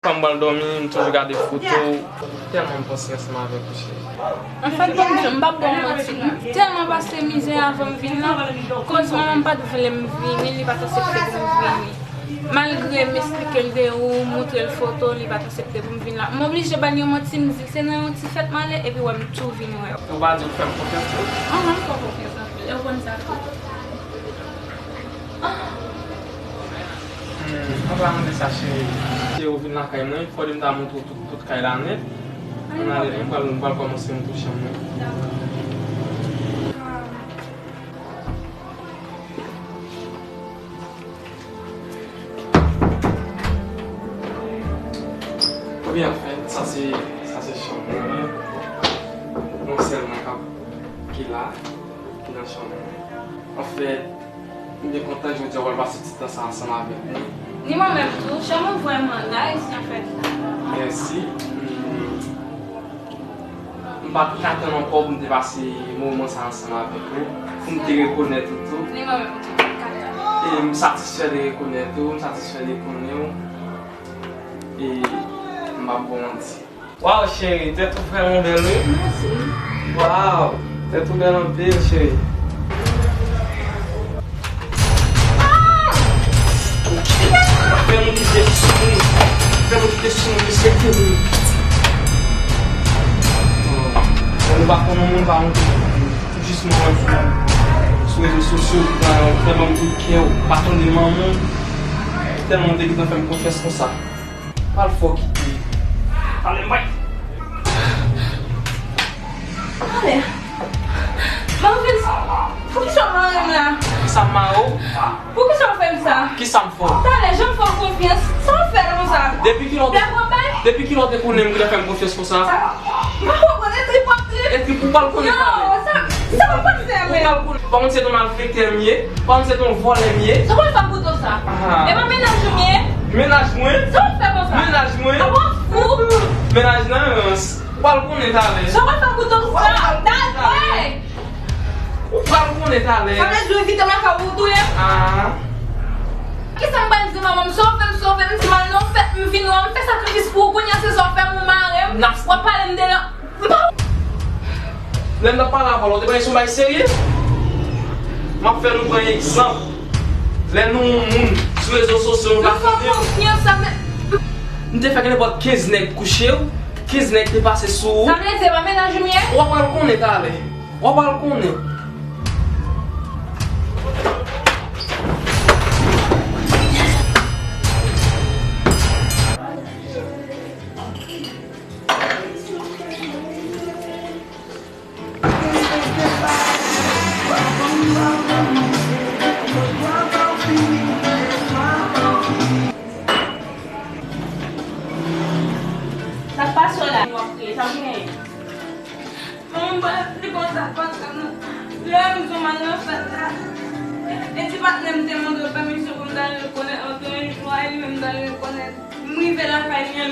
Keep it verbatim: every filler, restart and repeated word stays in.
Fwa m pral dòmi, m toujou gade foto w. Tèlman m panse ansanm avèk ou, cheri. Anfèt, bon, m p ap ba w manti. M tèlman pase mizè avan m vin la. Koz manman m pa t vle m vini, li pa t aksepte pou m vini. Malgre m esplike l de ou, montre l foto, li pa t aksepte pou m vin la. M oblije ba l yon manti, m di l se nan yon ti fèt m ale, epi w wè m tou vin wè w. Ou pa di w fè m konfyans tou? Anhan, m fè w konfyans anpil. E w konn sa tou. Hmm, an palan de sa, cheri. Cheri, ou vin lakay mwen, fò de m ta montre w tout, tout kay la nèt. Ann ale, m pral, m pral kòmanse montre w chanm mwen. Ebyen, anfèt, sa se, sa se chanm mwen. Mwen sèl mwen k ap, ki la, ki nan chanm mwen. Anfèt, m byen kontan jodi a w pral pase ti tan sa ansanm avèk mwen. Ni mwen menm tou, chanm ou vrèman nice, anfèt. Mèsi. Hmm. M pa t ka tann ankò pou m te pase moman sa ansanm avèk ou, pou m te rekonèt ou tou. Ni mwen menm tou, m pa t ka tann. E m satisfè de rekonèt ou, m satisfè de konnen w. E m p ap ba w manti. Waw, cheri, tèt ou vrèman bèl, wi. Mèsi. Waw, tèt ou bèl anpil, cheri. Fè moun kite sou moun. Fè moun kite sou moun, mesye, ke moun. Lè nou pa konn yon moun, pa yon moun. Jis mwen wè sou, sou rezo sosyo, ki ta tèlman m tout kè w, pa tande manman w. Tèlman w te gentan fè m konfyans konsa. Pral fò kite. Ale, m bay. Ale. Mwen vin. Poukisa w mare m la? Kisa m mare w? Poukisa w fè m sa? Kisa m fè w? Talè, jan m fè w konfyans, sa w fè l konsa? Depi kilè w te, depi kilè w te konnen m gentan fè m konfyans konsa? Sa, m pa konprann, e trip w ap trip. E trip ou pral konnen talè. Non, sa, sa w ap pase a menm? Ou pral konnen. Pa konn se t on malfektè m ye, pa konn se t on vòlè m ye. Sa w pral fè ak kouto sa? Ah. E pa mennaj ou m ye? Mennaj mwen? Sa w ap fè konsa? Mennaj mwen? Apa w fou? Mennaj nan rans. Ou pral konnen talè. Sa w pral fè ak kouto sa? Talè! Ou pral konnen talè. Sa vle di w envite m lakay ou, ou touye m? Ah. Kisa m pral di manman m? Sove m, sove m, di m al nan yon fèt, m vin wè w, m fè sakrifis pou ou, kounye a se sa w fè m, ou mare m, w ap pale m de lan. M pa. Lè m t ap pale avè w la, ou te panse se yon bagay serye? M ap fè nou pran egzanp. Lè nou yon moun sou rezo sosyo, nou pa konnen. M te fè nenpòt kenz nèg kouche w, kenz nèg te pase sou ou. Sa vle di e pa mennaj ou m ye? W ap pral konnen talè. W ap pral konnen. Sa k pase w la? W ap kriye, sa w genyen? Manman m pa t di konsa, patnè m nan. Lè m di w m al nan fèt la, e ti patnè m te mande w pèmisyon pou m t al rekonèt Antoine Joie, e li menm t al rekonèt. M rive lakay li,